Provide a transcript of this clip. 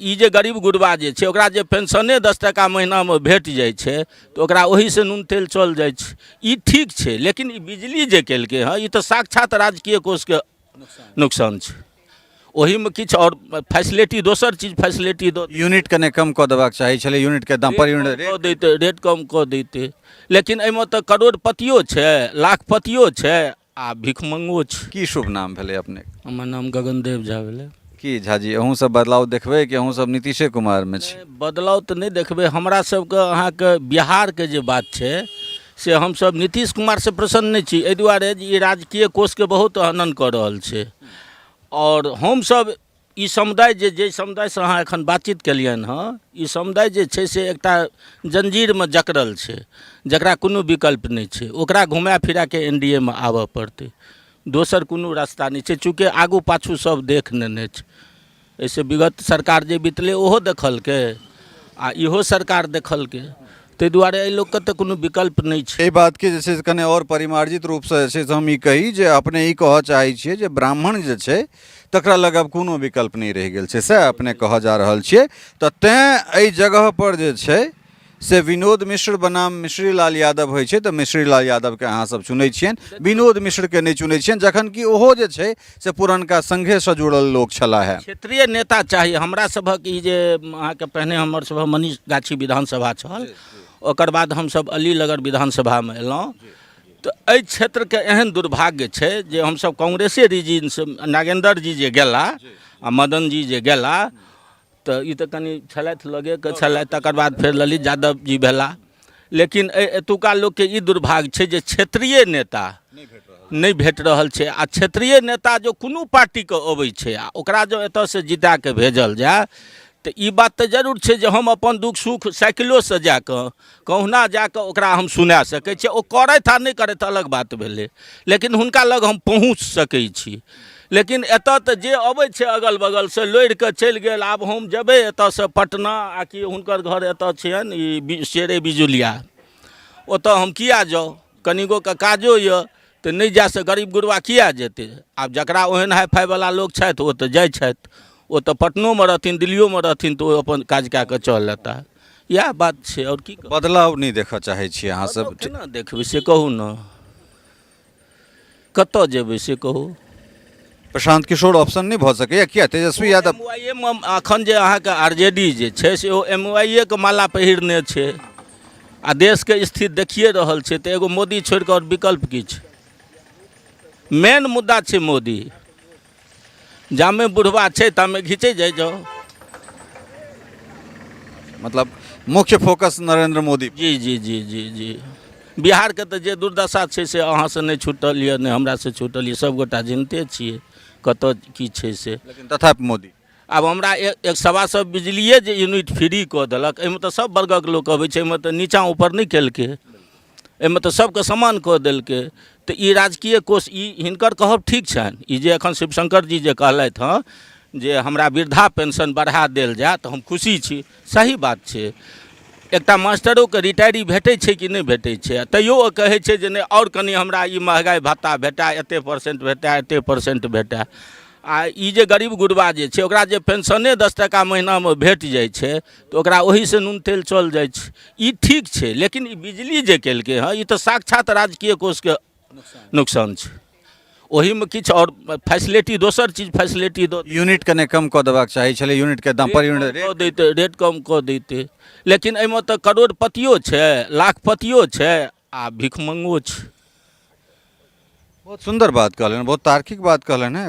ई जे गरीब गुरबा जे छै ओकरा जे पेंशने 10 टाका महीनामे भेट जाइ छै, तऽ ओकरा ओहीसँ नून तेल चल जाइ छै। ई ठीक छै, लेकिन ई बिजली जे केलकै हँ, ई तऽ साक्षात राजकीय कोषके नुकसान छै। ओहिमे किछु आओर फैसिलिटी, दोसर चीज फैसिलिटी दऽ यूनिट कने कम कऽ देबाक चाही छलै, यूनिटके दाम पर यूनिट। कऽ दैते, रेट कम कऽ दैते। लेकिन एहिमे तऽ करोड़पतियो छै, लाखपतियो छै आ भिखमंगो छै। की शुभ नाम भेलै अपने? हमर नाम गगनदेव झा भेलै। की झाजी, अहूँ सब बदलाव देखबै कि अहूँ सब नीतीशे कुमारमे छी? बदलाव तऽ नहि देखबै। हमरा सबके अहाँके बिहारके जे बात छै से हमसब नीतीश कुमारसँ प्रसन्न नहि छी, एहि दुआरे जे ई राजकीय कोषके बहुत हनन कऽ रहल छै। आओर हमसब ई समुदाय जे जाहि समुदायसँ अहाँ एखन बातचीत केलियनि हँ, ई समुदाय जे छै से एकटा जंजीरमे जकड़ल छै, जकरा कोनो विकल्प नहि छै। ओकरा घुमा फिराके एन डी ए मे आबऽ पड़तै, दोसर कोनो रास्ता नहि छै। चूँकि आगू पाछू सब देख लेने छै। एहिसँ विगत सरकार जे बितलै, ओहो देखलकै आ इहो सरकार देखलकै। ताहि दुआरे एहि लोकके तऽ कोनो विकल्प नहि छै। एहि बातके जे छै से कने आओर परिमार्जित रूपसँ जे छै से हम ई कही जे अपने ई कहऽ चाहै छियै जे ब्राह्मण जे छै तकरा लग आब कोनो विकल्प नहि रहि गेल छै, सएह अपने कहऽ जा रहल छियै। तऽ तैँ एहि जगहपर जे छै से विनोद मिश्र बनाम मिश्री लाल यादव होइ छै, तऽ मिश्री लाल यादवके अहाँसभ चुनै छियनि, विनोद मिश्रके नहि चुनै छियनि, जखन कि ओहो जे छै से पुरनका संघेसँ जुड़ल लोक छलाह हे। क्षेत्रीय नेता चाही हमरा सभक। ई जे अहाँके पहिने हमर सभक मनीष गाछी विधानसभा छल, ओकर बाद हमसभ अलीनगर विधानसभामे एलहुँ, तऽ एहि क्षेत्रके एहन दुर्भाग्य छै जे हमसभ कांग्रेसे रीजिनसँ नागेन्द्र जी जे गेला आ मदन जी जे गेला, तऽ ई तऽ कनि छलथि, लगेके छलथि। तकर बाद फेर ललित यादव जी भेला। लेकिन एहि एतुका लोकके ई दुर्भाग्य छै जे क्षेत्रीय नेता नहि भेट रहल छै। आ क्षेत्रीय नेता जो कोनो पार्टीके अबै छै आ ओकरा जँ एतऽसँ जिताके भेजल जाय, तऽ ई बात तऽ जरूर छै जे हम अपन दुःख सुख साइकिलोसँ जाकऽ, कहुना जाकऽ ओकरा हम सुना सकै छियै। ओ करथि आ नहि करथि, अलग बात भेलै, लेकिन हुनका लग हम पहुँच सकै छी। लेकिन एतऽ तऽ जे अबै छै अगल बगलसँ, लड़ि कऽ चलि गेल। आब हम जेबै एतऽसँ पटना आ कि हुनकर घर एतऽ छियनि ई शेरे बिजुलिया, ओतऽ हम किया जाउ? कनिगोके काजो यऽ तऽ नहि जा से गरीब गुरबा किया जेतै? आब जकरा ओहन हाइ फाइवला लोक छथि, ओ तऽ जाइ छथि। ओ तऽ पटनोमे रहथिन, दिल्लियोमे रहथिन, तऽ ओ अपन काज कए कऽ चल लेता। इएह बात छै, आओर की कहू? बदलाव नहि देखऽ चाहै छियै अहाँ सब? केना देखबै से कहू ने? कतऽ जेबै से कहू? प्रशांत किशोर ऑप्शन नहि भऽ सकैए? किया, तेजस्वी यादव? एम एखन जे अहाँके आर जे डी जे छै से ओ एम वाई ए के माला पहिरने छै आ देशके स्थिति देखिए रहल छै, तऽ एगो मोदी छोड़ि कऽ आओर विकल्प की छै? मेन मुद्दा छै मोदी। जामे बुढ़वा छै तामे घिचै जाइ जाउ। मतलब मुख्य फोकस नरेंद्र मोदी। जी जी जी जी जी बिहारके तऽ जे दुर्दशा छै से अहाँसँ नहि छूटल यऽ, नहि हमरासँ छूटल यऽ। सभगोटा चिन्ते छियै कतऽ की छै से। लेकिन तथापि मोदी। आब हमरा एक 125 बिजलिए जे यूनिट फ्री कऽ देलक, एहिमे तऽ सभ वर्गक लोक अबै छै। एहिमे तऽ नीचाँ ऊपर नहि केलकै, एहिमे तऽ सभके समान कऽ देलकै। तऽ ई राजकीय कोष, ई हिनकर कहब ठीक छनि। ई जे एखन शिवशंकर जी जे कहलथि हँ जे हमरा वृद्धा पेंशन बढ़ा देल जाय तऽ हम खुशी छी, सही बात छै। एकटा मास्टरोके रिटायरी भेटै छै कि नहि भेटै छै? आ तैयो ओ कहै छै जे नहि, आओर कनि हमरा ई महगाइ भत्ता भेटए, एतेक परसेंट भेटए, एतेक परसेंट भेटए। आ ई जे गरीब गुरबा जे छै, ओकरा जे पेंशने 10 टाका महीनामे भेट जाइ छै, तऽ ओकरा ओहीसँ नून तेल चल जाइ छै। ई ठीक छै, लेकिन ई बिजली जे केलकै हँ, ई तऽ साक्षात राजकीय कोषके नुकसान छै। ओहिमे किछु आओर फैसिलिटी, दोसर चीज फैसिलिटी दऽ यूनिट कने कम कऽ देबाक चाही छलै, यूनिटके दाम पर यूनिट। कऽ दैते, रेट कम कऽ दैते। लेकिन एहिमे तऽ करोड़पतियो छै, लाखपतियो छै आ भिखमंगो छै। बहुत सुन्दर बात कहलनि, बहुत तार्किक बात कहलनि हेँ।